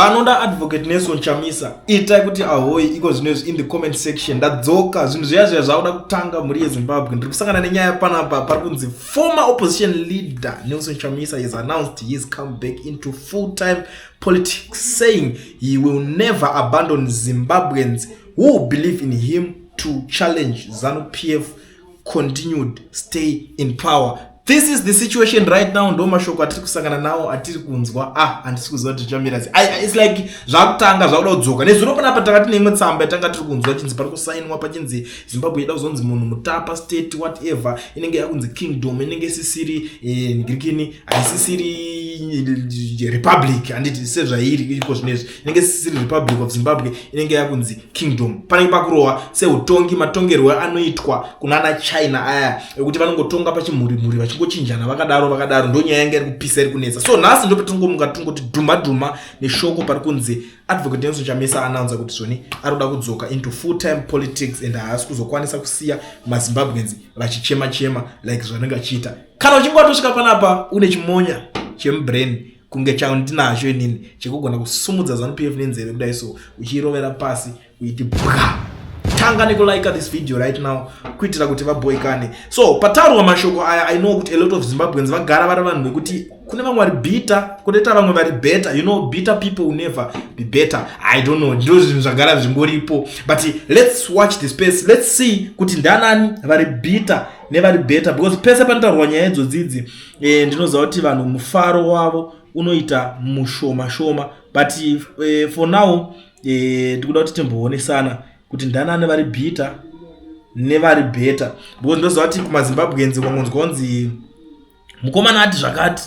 Vanoda Advocate Nelson Chamisa, itai kuti ahoi iko zvino izvi in the comment section. Ndadzoka, zvinhu zviya zviya zvakuda kutanga. Mhuri yeZimbabwe, ndiri kusangana nenyaya panapa pari kunzi former opposition leader Nelson Chamisa has announced his comeback into full time politics, saying he will never abandon Zimbabweans who believe in him to challenge ZANU PF continued stay in power. This is the situation right now. Ndo mashoko atiri kusangana nawo, atiri kunzwa. Ah, handisi kuziva kuti zvichamira sei. It's like zvakutanga, zvakuda kudzoka. Nezuro panapa takati neimwe tsamba yatanga tiri kunzwa, chinzi pari kusainwa, pachinzi Zimbabwe ida kuzonzi Munhu Mutapa State, whatever, inenge yakunzi kingdom, inenge isisiri ngirikini, haisisiri republic, handiti? Sezvairi iko zvinezvi, inenge isisiri Republic of Zimbabwe, inenge yakunzi kingdom. Panenge pakurohwa seutongi, matongerwo anoitwa kunana China aya, ekuti vanongotonga pachimhurimhuri, vachingochinjana vakadaro vakadaro. Ndo nyaya yanga iri kupisa, iri kunetsa. So nhasi ndopatingomuka tingoti dhuma dhuma neshoko pari kunzi Advocate Nelson Chamisa anaunza kuti zvoni ari kuda kudzoka into full time politics and haasi kuzokwanisa kusiya maZimbabweans vachichema chema like zvanenge achiita. Kana uchinge watosvika panapa une chimonya chemubrain kunge chandinacho inini, chekugona kusumudza ZANU PF nenzeve kudai, so uchiirovera pasi uiti bwa, tanga nekulike this video right now kuitira kuti vaboikane. So pataurwa mashoko aya, I know kuti a lot of Zimbabweans vagara vari vanhu vekuti kune vamwe vari bitter, kunoita vamwe vari better. Bitter people will never be better. I don't know, ndo zvinhu zvagara zvingoripo, but let's watch the space. Let's see kuti ndanani vari bitter nevari better, because pese panotaurwa nyaya idzodzidzi, ndinoziva kuti vanhu mufaro wavo unoita mushoma shoma. But for now, ndikuda kuti timboonesana kuti ndanani vari bitter nevari better, because ndoziva kuti kumaZimbabweans kwangonzwa kunzi mukomana ati zvakati,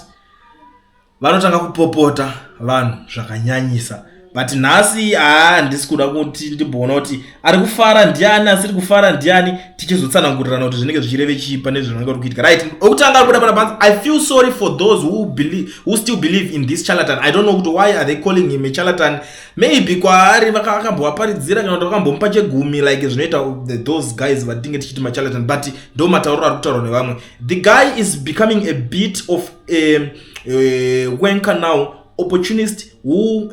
vanotanga kupopota vanhu zvakanyanyisa. But nhasi haa, handisi kuda kuti ndimboona kuti ari kufara ndiani, asiri kufara ndiani, tichizotsanangurirana kuti zvinenge zvichireve chii pane zvinenge uri kuitika. Right, okutanga ari kuda pana panzi, "I feel sorry for those who still believe in this charlatan." I don't know kuti why are they calling him a charlatan. Maybe kwaari akambovaparidzira kana kuti vakambomupa chegumi, like zvinoita those guys vatinge tichiti macharlatan, but ndo matauriro ari kutaurwa nevamwe. "The guy is becoming a bit of a wanker now, opportunist who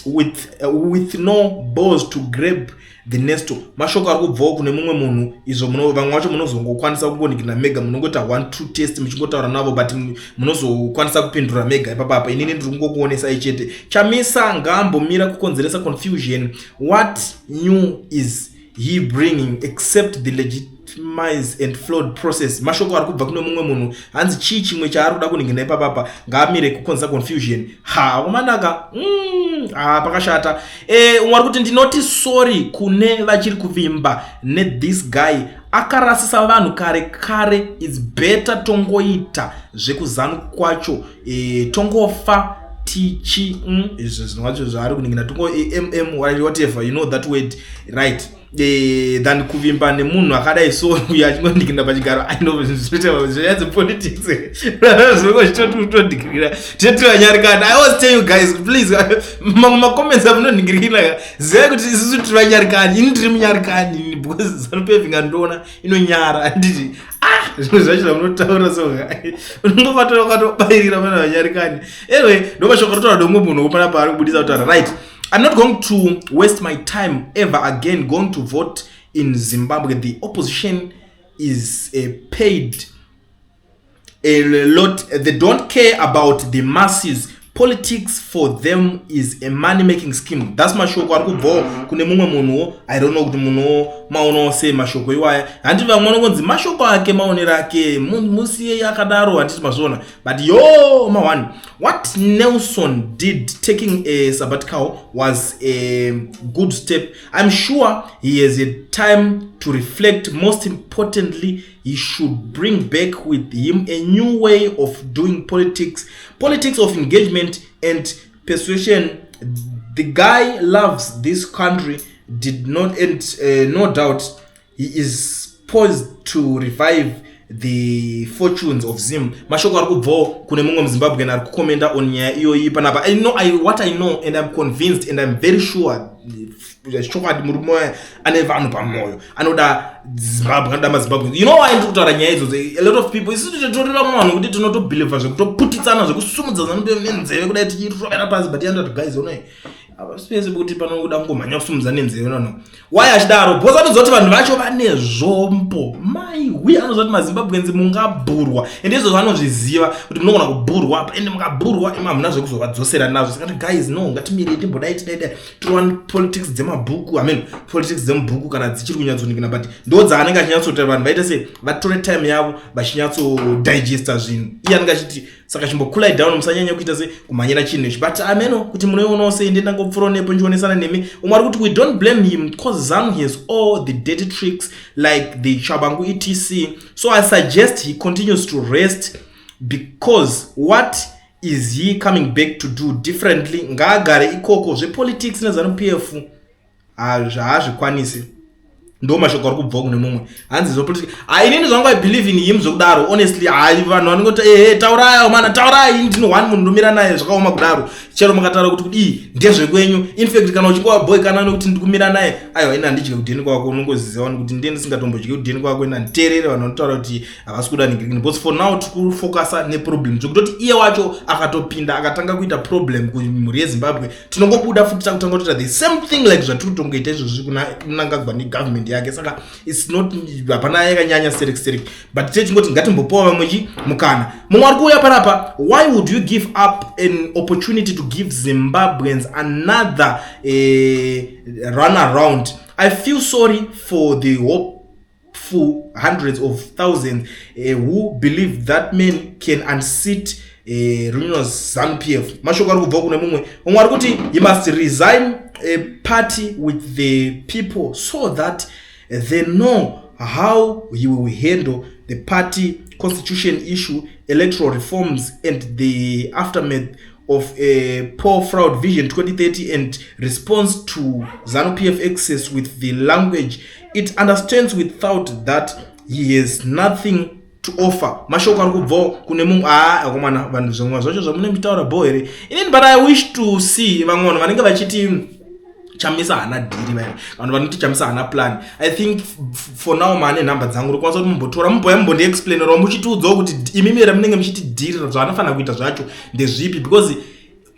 with no balls to grab the nesto." Mashoko ari kubvawo kune mumwe munhu izvo vamwe vacho munozongokwanisa kungonikina mega, munongoita one two test muchingotaura navo, but munozokwanisa kupindura mega ipapapa. Inini ndiri kungokuonesai chete. "Chamisa ngaambomira kukonzeresa confusion. What new is he bringing except the legitimize and flawed process?" Mashoko ari kubva kune mumwe munhu, hanzi chii chimwe chaari kuda kuningina ipapapa? Ngaamire kukonzesa confusion. Ha, kumanaka, ha, pakashata. Umwe ari kuti, "Ndinoti sorry kune vachiri kuvimba nethis guy. Akarasisa vanhu kare kare. It's better tongoita zvekuzanu kwacho, tongofa tichi." Izvo zvinhu zvacho zvaari kuningina, tongo whatever, you know that word, right? Than kuvimba nemunhu akadai so, uyo achingondikinda pachigaro. Zvinoita dzepolitics zvinongo zvichitotodhikirira tichati vanyarikani. I always tell you guys, please, mamwe macomments amunonhingirikira, zivai kuti isusu tiri vanyarikani. Ini ndiri munyarikani because ZANU PF ingandiona inonyara, handiti? Ah, zvimwe zvacho zvamunotaura so, unongobata wakatobayirira pana vanyarikani. Anyway, ndo mashoko rotaura nomumwe munhu panapa ari kubudisa kutaura. Right. "I'm not going to waste my time ever again going to vote in Zimbabwe. The opposition is paid a lot. They don't care about the masses. Politics for them is a money making scheme." That's mashoko ari kubvawo kune mumwe munhuwo. I don't know kuti munhuwo maonawo sei mashoko iwaya. Handiti vamwe vanongonzi mashoko ake, maonero ake, musiyei akadaro, handiti mazviona? But yo ma1, "What Nelson did taking a sabbatical was a good step. I'm sure he has a time to reflect. Most importantly, he should bring back with him a new way of doing politics, politics of engagement and persuasion. The guy loves this country did not and no doubt he is poised to revive the fortunes of Zim. Mashoko ari kubvawo kune mumwe muZimbabwean ari kukomenda on nyaya iyoyi panapa. I know, what I know and I'm convinced and I'm very sure, chokwadi, murume ane vanhu pamwoyo, anoda Zimbabwe, anoda maZimbabwe. You know why ndiri kutaura nyaya idzodzo? A lot of people, isusu titorera vanhu kuti tinotobhilivha zvekutoputitsana, zvekusumudza ZANU nenzeve kudai, tichirovera pasi. But yandati, guys, onai spese pekuti panoda kungomhanya kusumudza nenzeve. Nono why achidaro? Because anoziva kuti vanhu vacho vane zvombo. Maiwi, anoziva kuti maZimbabweans mungabhurwa, ende izvozvo anozviziva kuti munogona kubhurwa, ende mukabhurwa imi hamuna zvekuzovadzosera nazvo. Saka guys, no, ngatimirei, timbodai, tidaidai, tiriwani politics dzemabhuku. I mean, politics dzemubhuku kana dzichiri kunyatsonikina, but ndo dzaanenge achinyatsoti vanhu vaite sei, vatore time yavo vachinyatsodygesta zvinhu. Iye anenge achiti, saka chimbocoolai down, musanyanya kuita se kumhanyira chinhu ichi. But ameno kuti munoionawo sei. Ndendangopfuurawo nepo ndichionesana nemi. Umwe ari kuti, "We don't blame him because ZANU has all the dirty tricks like the Chabangu etc, so I suggest he continues to rest because what is he coming back to do differently? Ngaagare ikoko, zvepolitics neZANU PF haazvikwanisi." Ndo mashoko ari kubva kune mumwe. Hanzi zvepolitics, inini zvangu I believe in him zvekudaro, honestly. Hai, vanhu vanongoti, "Ehe, taurai mana, taurai." Ndino one munhu ndomira naye zvakaoma kudaro. Chero mukataura kuti kudii, ndezvekwenyu. In fact, kana uchinge wabhoikana nekuti ndikumira naye, aiwa, ini handidye kudheni kwako. Unongoziva kuti ndiye ndisingatombodye kudheni kwako. Ini handiteerere vanhu vanotaura kuti havasi kuda ningirikini, because for now tiri kufocusa neproblem, zvekutoti iye wacho akatopinda akatanga kuita problem kumhuri yeZimbabwe, tinongobuda futi takutanga kutoita the same thing like zvatiri kutongoita izvozvi kuna Mnangagwa negovernment yake. Saka it's not, hapana yakanyanya sterek sterek, but techingoti ngatimbopawo vamwe chi mukana. Mumwe ari kuuya panapa, "Why would you give up an opportunity to give Zimbabweans another run around? I feel sorry for the hopeful hundreds of thousands who believe that men can unseat ruinous ZANU PF." Mashoko ari kubva kune mumwe. Umwe ari kuti, "He must resign a party with the people so that they know how he will handle the party constitution issue, electoral reforms and the aftermath of a poor fraud Vision 2030 and response to ZANU PF excess with the language it understands. Without that, he has nothing to offer." Mashoko ari kubvawo kune mumwe. Aa, akomana, vanhu, zvimwe zvacho zvamune muchitaura bho here inini? But I wish to see vamwe vanhu vanenge vachiti Chamisa haana dhiri, vaya vanhu vanoti Chamisa haana plan. I think for now maane nhamba dzangu, rikwanisa kuti mumbotora, mumboya, mumbondiexplainerawo, muchitiudzawo kuti imimi ramunenge muchiti dhiri zvaanofanira kuita zvacho ndezvipi, because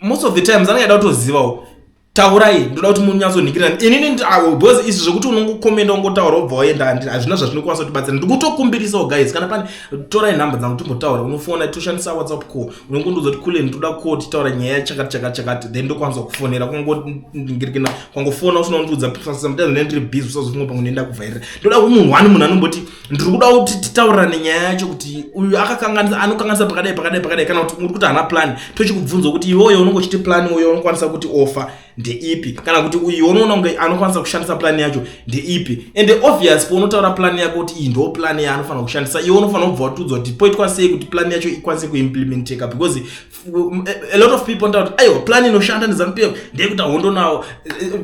most of the times anenge ada kutozivawo. Taurai, ndoda kuti munyatsonhingirana inini, because izvi zvekuti unongokomenda, ungotaura, wobva waenda, hazvina zvazvinokwanisa kutibatsira. Ndikutokumbirisawo guys, kana pane, torai nhamba dzangu, timbotaura. Unofona, toshandisa WhatsApp call, unongondiudza kuti, "Kule, ndoda call, titaura nyaya chakati chakati chakati." Then ndokwanisa kufonera. Kwangongirikina kwangofona usina kundiudza, sometimes ndinenge ndiri busy, usazofunga pamwe ndenda kuvhairira. Ndoda munhu one, munhu anomboti, "Ndiri kuda kuti titaurirane nyaya yacho, kuti uyu akakanganisa, anokanganisa pakadai pakadai pakadai." Kana kuti uri kuti haana plan, tochikubvunza kuti iwoyo unongochiti plan uyo unokwanisa kuti offer ndeipi, kana kuti uyu unoona kunge anokwanisa kushandisa plan yacho ndeipi. And obvious, paunotaura plan yako kuti iyi ndo plan yaanofanira kushandisa, iwe unofanira kubva watiudza kuti poitwa sei kuti plan yacho ikwanise kuimplementeka, because a lot of people vanotaura kuti, "Aiwa, plan inoshanda neZANU PF ndeyekuti hondo nawo."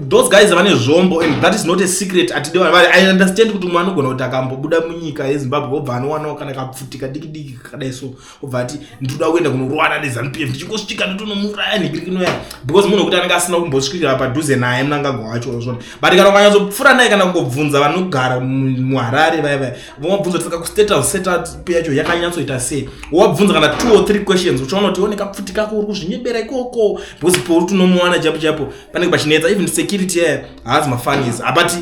Those guys vane zvombo, and that is not a secret. Atidi, I understand kuti umwe anogona kuti akambobuda munyika yeZimbabwe, obva anowanawo kana kapfuti kadiki diki kakadai so, obva ati, "Ndinoda kuenda kunorwana neZANU PF, ndichingosvika ndotonomuraya nhingirikinoya," because munhu wekuti anenge asina kumbosvikira padhuze naye Mnangagwa wacho zvona. But kana ukanyatsopfuura naye, kana kungobvunza vanogara muHarare vaya vaya, vomabvunza kuti saka kuState House setup yacho yakanyatsoita sei, wabvunza kana two or three questions, uchaona kuti one kapfuti kako uri kuzvinyebera ikoko, because pauri tunomuwana chapo chapo panenge pachinetsa. Even security yaya haazi mafanis. But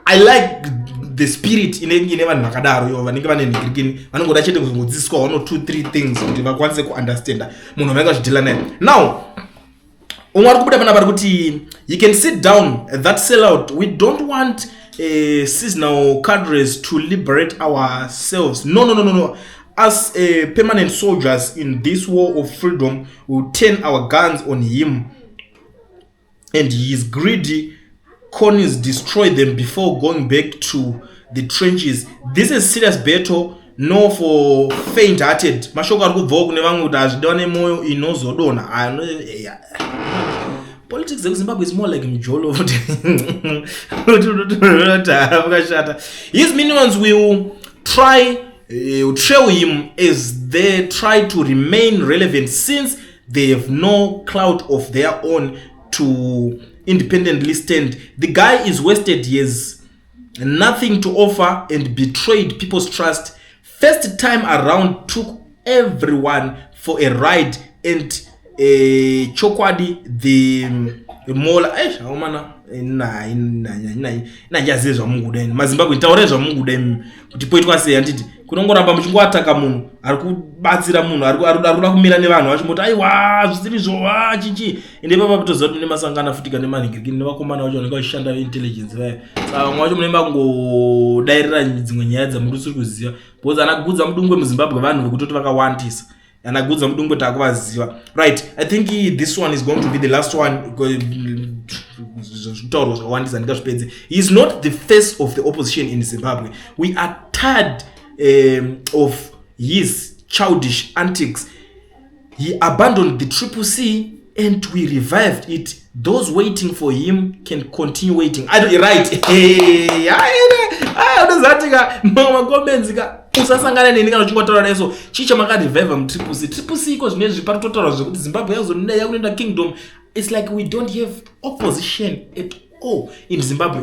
I like the spirit ine vanhu vakadaro ivo vanenge vane nhingirikini, vanongoda chete kuzongodzidziswa one or two three things kuti vakwanise kuunderstanda munhu vanenge vachideala naye. Now umwe ari kubuda panapa ari kuti, "You can sit down that sell out. We don't want seasonal cadres to liberate ourselves. No, no, no, no, no. As permanent soldiers in this war of freedom, we will turn our guns on him and his greedy cronies, destroy them before going back to the trenches. This is serious battle, no for faint hearted." Mashoko ari kubvawo kune vamwe kuti hazvidiwa nemwoyo inozodonha. Politics dzekuZimbabwe is more like mujolo vakashata. "His minions will Will trail him as they try to remain relevant, since they have no clout of their own to independently stand. The guy is wasted. He has nothing to offer and betrayed people's trust. First time around, took everyone for a ride and chokwadi the mola. Aumana, inanjazive zvamunguda ini. MaZimbabwe, taurai zvamunguda imi kuti poitwa sei. Handiti kunongoramba muchingoataka munhu ari kubatsira munhu ari kuda kumira nevanhu vacho, moti aiwa, zvisiri zvo, chichi. Ende ipapa kutoziva kuti mune masangana futika nemanhingirikini nevakomana vacho vanenge vachishanda veintelligence vaya. Saka vamwe vacho mune makungodairira dzimwe nyaya dzamuri usiri kuziva, because ana Gudza Mudungwe muZimbabwe vanhu vekutoti vakawandisa. Ana Gudza Mudungwe takuvaziva, right? I think this one is going to be the last one. Zvitaurwa zvakawandisa, ndingazvipedze. He is not the face of the opposition in Zimbabwe. We are tired of his childish antics. He abandoned the Triple C and we revived it. Those waiting for him can continue waiting. I don't, right? Unoziva ka, mamwe macomments ka, usasangana neni kana uchingotaura neso. Chii chamakareviva muTriple C? Triple C iko zvinezvi pari kutotaura zvekuti Zimbabwe yazonida yakunoenda kingdom. It's like we don't have opposition at all in Zimbabwe.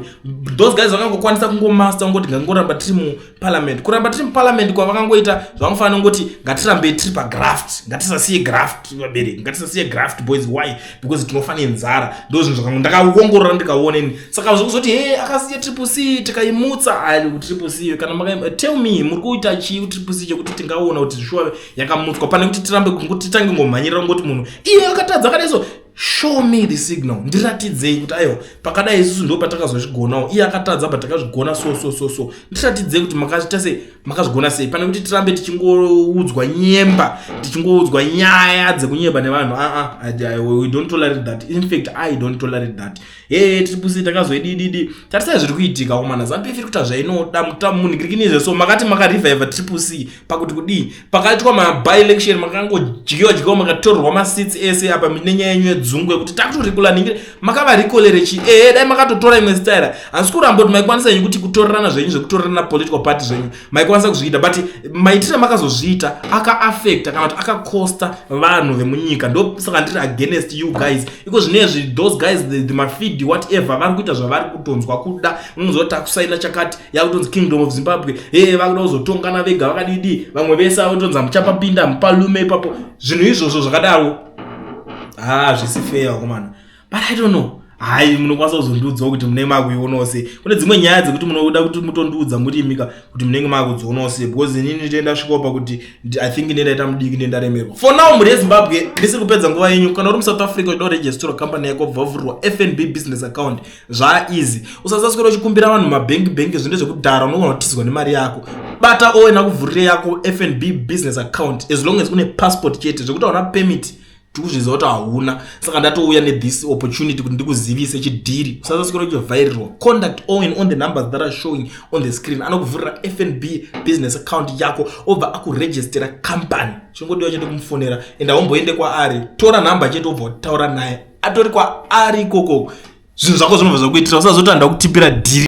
Those guys vakangokwanisa kungomaster kungoti ngangoramba tiri muparliament. Kuramba tiri muparliament kwavakangoita, zvavangofanira kungoti ngatirambei tiri pagraft, ngatisasiye graft vabereki, ngatisasiye graft boys. Why? Because tinofa nenzara. Ndo zvinhu zvakango ndakaongorora ndikaona ini. Saka zvokuzoti he akasiya Triple C tikaimutsa, ai, kuTriple C kana maka, tell me muri kuita chii kuTriple C chekuti tingaona kuti shuwa yakamutswa, pane kuti tirambe kungoti titange ngomhanyirira kungoti munhu iye akatadza akadai. So show me the signal, ndiratidzei kuti aiwa, pakadai isusu ndo patakazozvigonawo, iye akatadza but takazvigona. So so so so ndiratidzei kuti makazviita sei, makazvigona sei, pane kuti tirambe tichingoudzwa nyemba, tichingoudzwa nyaya dzekunyemba nevanhu. Aa, we don't tolerate that. In fact, I don't tolerate that. He, Triple C takazoidididi. Tarisai zviri kuitika komana. ZANU PF iri kuita zvainoda munhikirikinizve. So makati makarevivha Triple C pakuti kudii? Pakaitwa maby-election, makangodyiwa dyiwa, makatorerwa maseats ese apa nenyaya yenyu yedzungu yekuti takutorecalla ningiri. Makavarecallere chi? Ehe, dai makatotora imwe style. Handisi kuramba kuti maikwanisa henyu kuti kutorerana zvenyu, zvekutorerana political party zvenyu maikwanisa kuzviita, but maitiro makazozviita akaaffecta kana kuti akacosta vanhu vemunyika. Ndo saka ndiri against you guys iko zvinezvi. Those guys, the mafid, whatever, vari kuita zvavari kutonzwa kuda. Unonzwa kuti takusaina chakati, yakutonzi Kingdom of Zimbabwe. E, vakuda kuzotongana vega, vakadidi. Vamwe vese avotonzi hamuchapapinda mupalume ipapo. Zvinhu izvozvo zvakadaro, ha, zvisi fair komana. But I don't know. Hai, munokwanisa kuzondiudzawo kuti munenge makuionawo sei. Kune dzimwe nyaya dzekuti munoda kuti mutondiudza murimika kuti munenge makudzionawo sei, because inini ndendasvikawo pakuti I think ndendaita mudiki, ndendaremerwa. For now, mhuri yeZimbabwe, ndisiri kupedza nguva yenyu. Kana uri muSouth Africa uchida kuregisterwa company yako, bva vhurwa FNB business account, zvaeasy. Usasaswera uchikumbira vanhu mabhengi bhengi, zvinhu zvekudhara, unogona kutizwa nemari yako. Bata Owen akuvhurire yako FNB business account, as long as une passport chete. Zvekuti hauna permit, tikuzviziva kuti hauna. Saka ndatouya nethis opportunity kuti ndikuzivise chidhiri. Usasaswera uchivhairirwa. Contact Owen on the numbers that are showing on the screen. Anokuvhurira FNB business account yako, obva akuregistera company. Chingodiwa chete kumufonera, and haumboende kwaari. Tora nhamba chete, obva wataura naye atori kwaari ikoko, zvinhu zvako zvinobva zvakuitira. Usazoti handa kutipira dhiri.